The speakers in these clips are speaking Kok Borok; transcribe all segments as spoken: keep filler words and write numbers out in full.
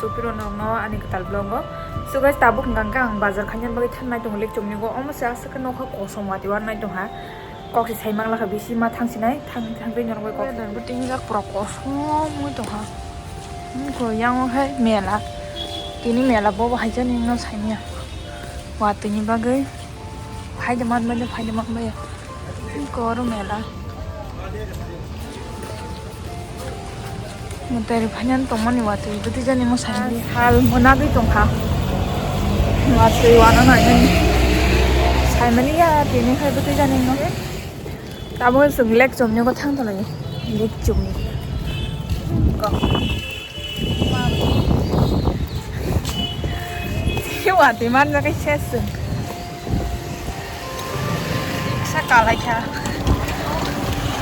Supiro nokno ani kwtal vlog o. So guys, tabuk hwnkha hwnkhe ang bazar khaina bagwi thangnai tongo Lekchomni go. Omo se aswk khe nokha kosom watwi warnai tongha. Kok se sai mang lakha bisi ma thang sinai, thang thang tei norok bai kok. Weather bo tingjak pura kosom wngwi tongha. Wngkha yang o hai mela. Tini mela bobo hai jani no saimanya. Watwi ni bagwi. Phaide man bai, phaide man bai. Koro mela. Mwtai rok phainan tongmani watwi bwtwi jani mo saimani. Sal mwnagwi tongkha. Watwi wana nainani. Saimani ya tini khai bwtwi jani no. Tabuk chwng Lekchomni go thang tonglaio. Lekchomni. Watwi manjak khe ses chwng. Riksa kalaikha.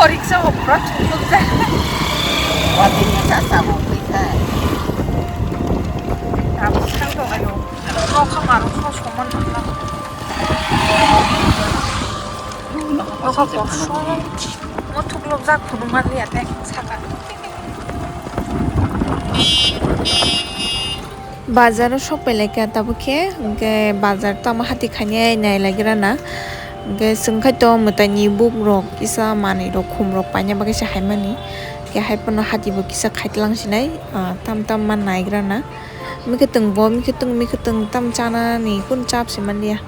O riksa o pura thungjak. Watwi ni sa sabo khaikha. Tabuk thang tonglaio. Rokha marok kho soman nangla. Rokha kosom. Mo thuklok jak phunuk manliya tei saka. Bazar o sok pailai kha tabuk khe, hwnkhe bazar tamo hati khainai nailaigra na, hwnkhe chwng khai to mwtai ni buk rok kisa manwi rok khum rok paina bagwi se haimani, hwnkhe hai phano hati bo kisa khaitlang sinai, ah, tam tam ma naigra na, mikhutung bo mikhutung mikhutung tam chana ni kun chap se manliya.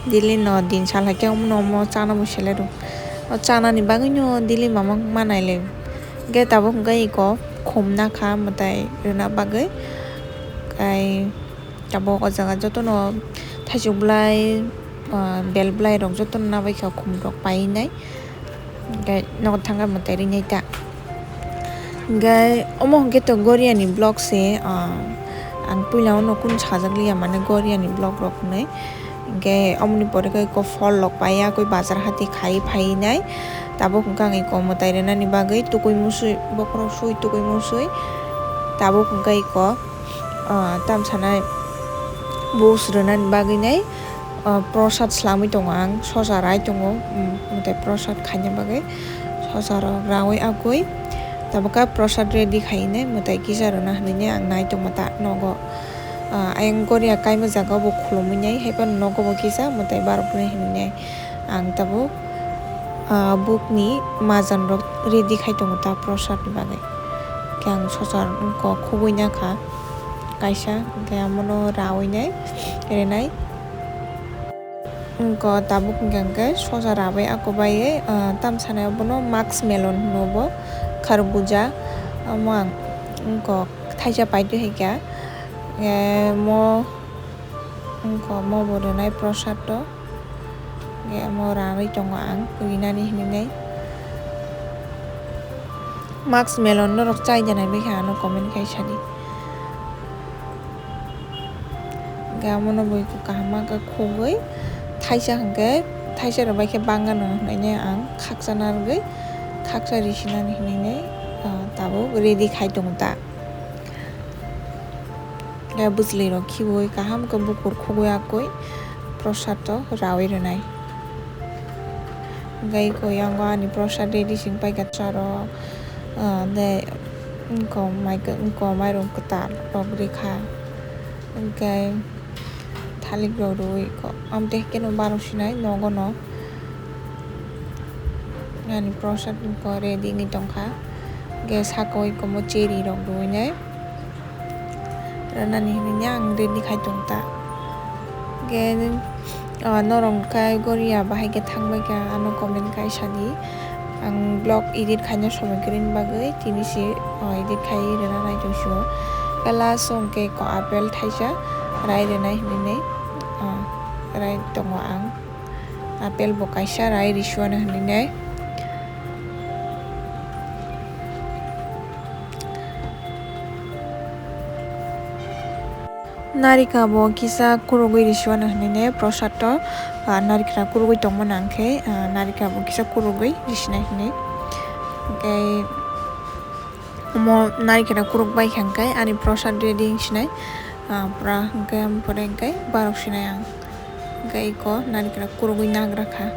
Daily no din sal hai khe omo no omo chana bo selai rw. O chana ni bagwi no daily mama ma nai le. Hwnkhe tabuk hwnkhe iko khum na kha mwtai rwna bagwi. Kai tabuk o jaga joto no thaisuk bwlai, ah, bel bwlai rok joto no nabai kha khum rok pai nai. Hwnkhe nogo thangkhe mwtai rinai ta. Hwnkhe omo hwnkhe to Goria ni vlog se, ah, ang puila o no kunu sajak liya mane Goria ni vlog rok hinwi. Hwnkhe omoni pore khe eko phol rok paiya koi bazar hati khai phainai. Tabuk hwnkhe ang eko mwtai rwnani bagwi tukui musui bokhorok sui tukui musui. Tabuk hwnkhe eko, ah, tam sanai bus rwnani bagwi nai. Ah, prosad slamwi tongo ang, sosa rai tongo, um, mwtai prosad khaina bagwi sosa rok raui agwi tabuk khe prosad ready khainai mwtai kisa rwna hinwi ang nai tongma ta nogo. Ah, ayang Goria kaima jaga bo khulumwi nai, hai phano nogo bo kisa mwtai barok hinwi nai ang tabuk, ah, bukni majan rok ready khai tongo ta prosad ni bagwi. Khe ang sosa wngkha khugui nakha kaisa, hwnkhe amono raui nai rinai. Wngkha tabuk hwnkha hwnkhe sosa rabai ako bai, ah, tam sanai abono musk melon hino bo, kharbuja, omo ang wngkha thaisa paitwi hai kha, eh, mo wngkha mo bo rwnai prosad o, eh, mo ranwi tongo ang rinani hinwi nai. Musk melon norok chai da nai bai kha ano comment khai sadi. Hwnkhe amono bo kaham ma khe khugui thaisa hwnkhe thaisa rok bai khe bangano hinwi ang khaksa narwgwi khaksa risinani hinwi, ah, tabuk ready khai tongo ta. Hwnkhe bwchwlwi rok khibiui kaham khe bukur khugui akui prosad o raui rwnai. Hwnkhe eko yango ani prosad ready sing paikha chwla rok, ah, tei wngkha mai, wngkha mairum kwtal rok rikha. Hwnkhe thalik rok rwui kok, amtwi khe no barok sinai nogo no ani prosad wngkha ready wngwi tongkha. Hwnkhe saka o eko mo cheri rok rwui nai rwnani hinwi ang ready khai tong ta. Hwnkhe, ah, norok khe Goria bahai khe thang bai kha ano comment khai sadi. Ang vlog edit khaina somoi kwrwini bagwi tini se, ah, edit khai rwna nai tong sio. Khe last o hwnkhe ko apple thaisa rai rwnai hinwi, ah, rai tongo ang. Apple bo kaisa rai risuano hinwi nai. Narika bo kisa kurugwi risuano hinwi ne prosad to, ah, narikra kurugwi tongmani hwnkhe, ah, narika bo kisa kurugwi risinai hinwi. Hwnkhe omo narikra kuruk bai kha hwnkhe ani prosad ready wngsinai, ah, pura hwnkhe, pore hwnkhe barok sinai ang. Hwnkhe eko narikra kurugwi nagra kha.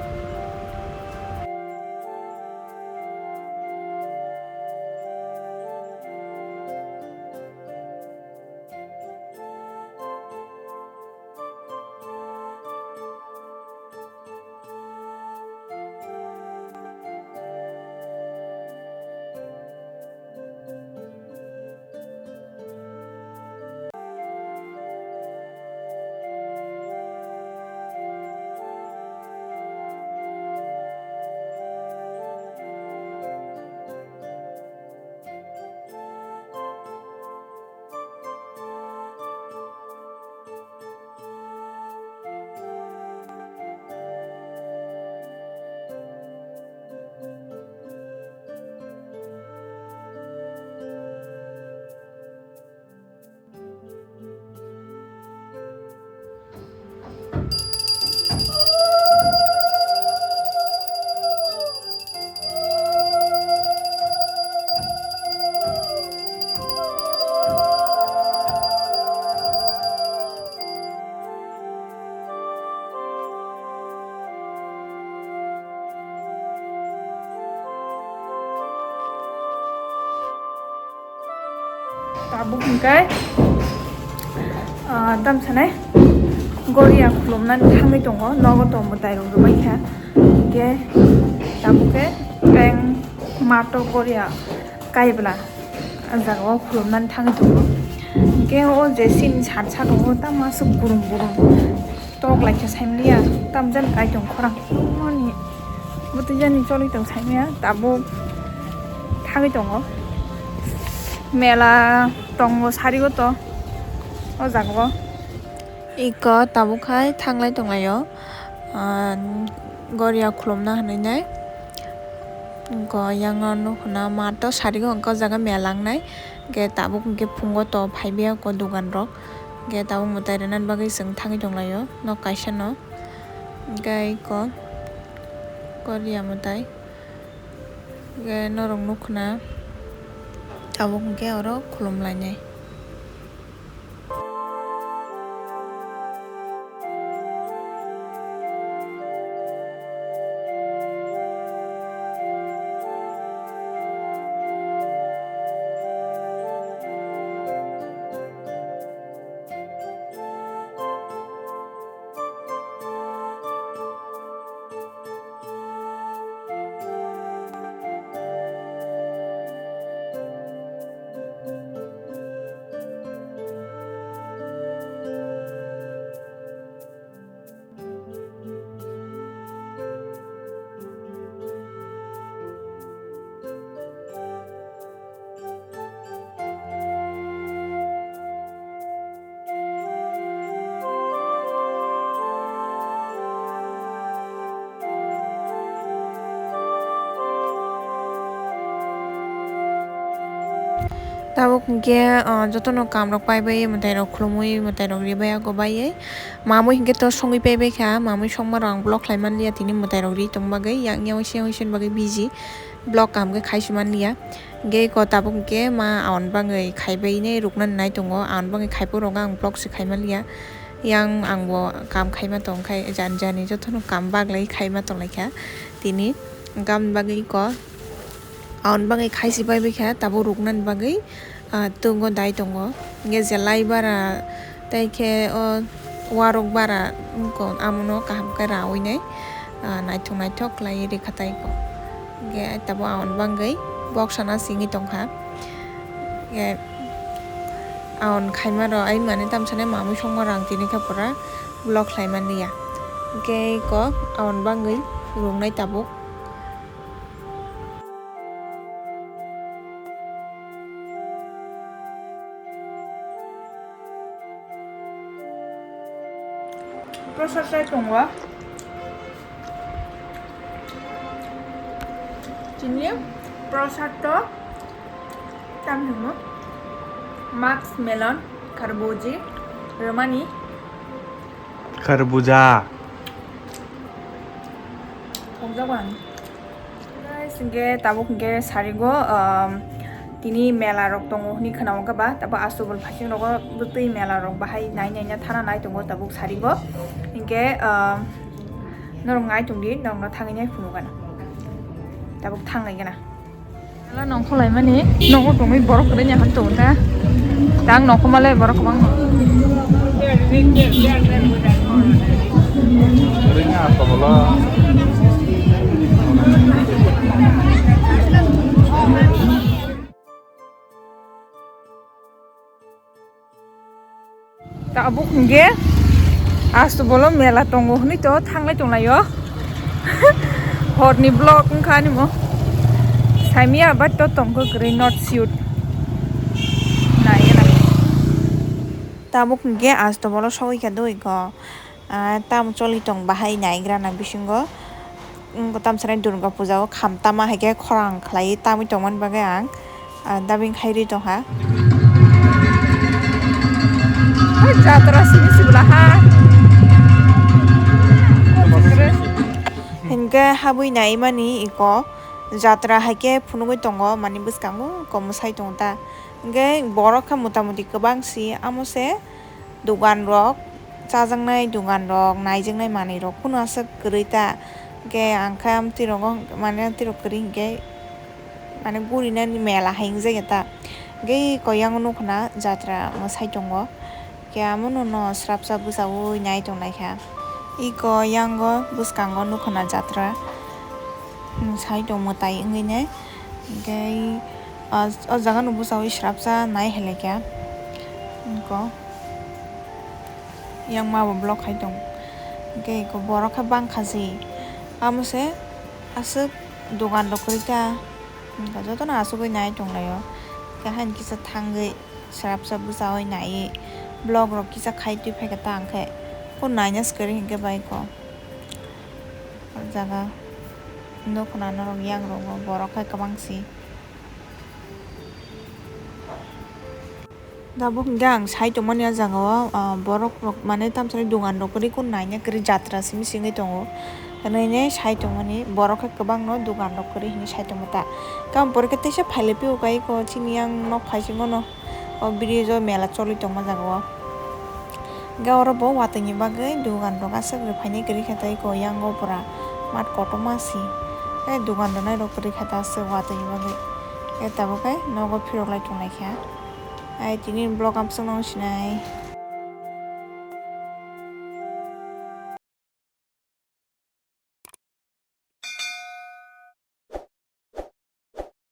Abo hwnkhe, ah, tamsanai Goria khulumnani thangwi tongo, nogo tongbo tairok rwbaikha. Hwnkhe tabukhe teng mato Goria kaibla ah jagao khulumnani thangwi tongo. Hwnkhe o je sini sat sat o tamo aswk gurum gurum tok lai khe saimliya, tamjani kai tong khorang. Moni bwtwi jani choli tong saimliya, tabuk thangwi tongo. Mela tongo sarigo to o jagao. Iko tabuk khai thanglai tonglaio, ah, Goria khulumna hinwi nai. Iko yang o nukhuna mato sarigo, iko jaga mela wngnai. Hwnkhe tabuk hwnkhe phungo to phaibai ako dogan rok. Hwnkhe tabuk mwtai rwnani bagwi chwng thangwi tonglaio nok kaisa no. Hwnkhe iko Goria mwtai. Hwnkhe norok nukhuna tabuk hwnkhe oro khulum lainai. Tabuk hwnkhe, ah, jotono kam rok paibai, mwtai rok khulumui, mwtai rok ribai, ako baiwi. Mamui hwnkhe to songwi paibai kha, mamui songma rok ang vlog khlai manliya, tini mwtai rok ri tong bagwi, yang yang siyang siyang bagwi busy, vlog kaham khe khai si manliya. Hwnkhe eko tabuk hwnkhe ma aon bangwi khaibai nai ruknani nai tongo, aon bangwi khaiphuru ang vlog se khai manliya. Yang ang bo kam khaima tong khai jani jani jotono kam baglai khaima tong lai kha tini. Hwnkhe aboni bagwi eko aon bangwi khai si pai bai kha tabuk ruknani bagwi, ah, tongo dai tongo. Hwnkhe je lai bara tei khe o warok bara wngkha, amono kaham khe raui nai, ah, naithok naithok khlaiwi rikha tai kho. Hwnkhe tabuk aon bangwi boksana singwi tongkha. Hwnkhe aon khaima rok ai mane tamsane mamui songma rang tini khe pura vlog khlai manliya. Hwnkhe kok aon bangwi ruknai tabuk. Process sai tongo. Chini prosad to tam hino. Max melon, kharbuji, romani. Kharbuja. Guys, hwnkhe tabuk hwnkhe sarigo, um, tini mela rok tongo hwnwi khwnao khe ba, tabuk Astobol phasing rogo bwtwi mela rok bahai nai nai na thana nai tongo tabuk sarigo. Hwnkhe, um, norok nai tongdi, norokno thangwi nai phunukgana. Tabuk thang nai gana. Ala nongkhor laimani, nogo tongwi borok kwrwini han tongo ta. Tang nongkhor malai borok kwbangma. Tabuk hwnkhe Astobolo mela tongo hwnwi to thanglai tonglaio. Horni vlog wngkha ani mo. Saimia bai to tongkha kwrwi not shoot. Nai gana. Tabuk hwnkhe Astobolo sogwi kha doi kho. Ah, tamo choli tong bahai naigrana bisingo. Wngkha tamsani Durga puja o kham tama hai khe khorang khlaiwi tamwi tongmani bagwi ang, ah, dubbing khai rwi tongkha. Hai jatra simi sibla ha. Hinkhe habwi naimani iko jatra hai khe phunugwi tongo, mani bwskango iko mwsai tongo ta. Hinkhe borok khe mota moti kwbang si, amo se. Dogan rok, chajaknai dogan rok, naijaknai manwi rok, kunu aswk kwrwi ta. Hwnkhe ang khe amtwi rogo, mane amtwi rok kwrwi hinkhe, mane gurinani mela hai wngjakya ta. Hwnkhe iko yang nukha na jatra mwsai tongo. Khe amono no srapsa bwchaui nai tonglaikha. Iko yango bwskango nukha na jatra mwsai tong mwtai wngwi nai. Hwnkhe o, o jaga no bwchaui srapsa nai helaikha. Iko yang ma bo vlog khai tong. Hwnkhe iko borok khe bangkha se. Amo se aswk dogan rok kwrwi ta. Hwnkhe jotono achugwi nai tonglaio. Khe haino kisa thangwi srapsa bwchaui naiwi vlog rok kisa khai twi phaikha ta hwnkhe. Kok naina se kwrwi hwnkhe bai kho. O jaga nukha na norok yang rogo borok khe kwbang se. Tabuk hwnkhe ang sai tongmani o jaga o, ah, borok rok mane tamsani dogan rok kwrwi kok naina kwrwi jatra simi simi tongo. Hwnwi ne sai tongmani borok khe kwbangno dogan rok kwrwi hinwi sai tongma ta. Tamo pore khe teisa phailai phio kha iko chini yang nok phaisingo no o bridge o mela choli tongma jaga o. Hwnkhe oro bo watwi ni bagwi dogan rok aswk rwphaini kwrwi kha tei iko yango pura mat kotorma se. Tei dogan rwnai rok kwrwi kha ta aswk watwi ni bagwi. Tei tabuk khe nogo phirok lai tonglai kha. Ai tini vlog amswk no sinai.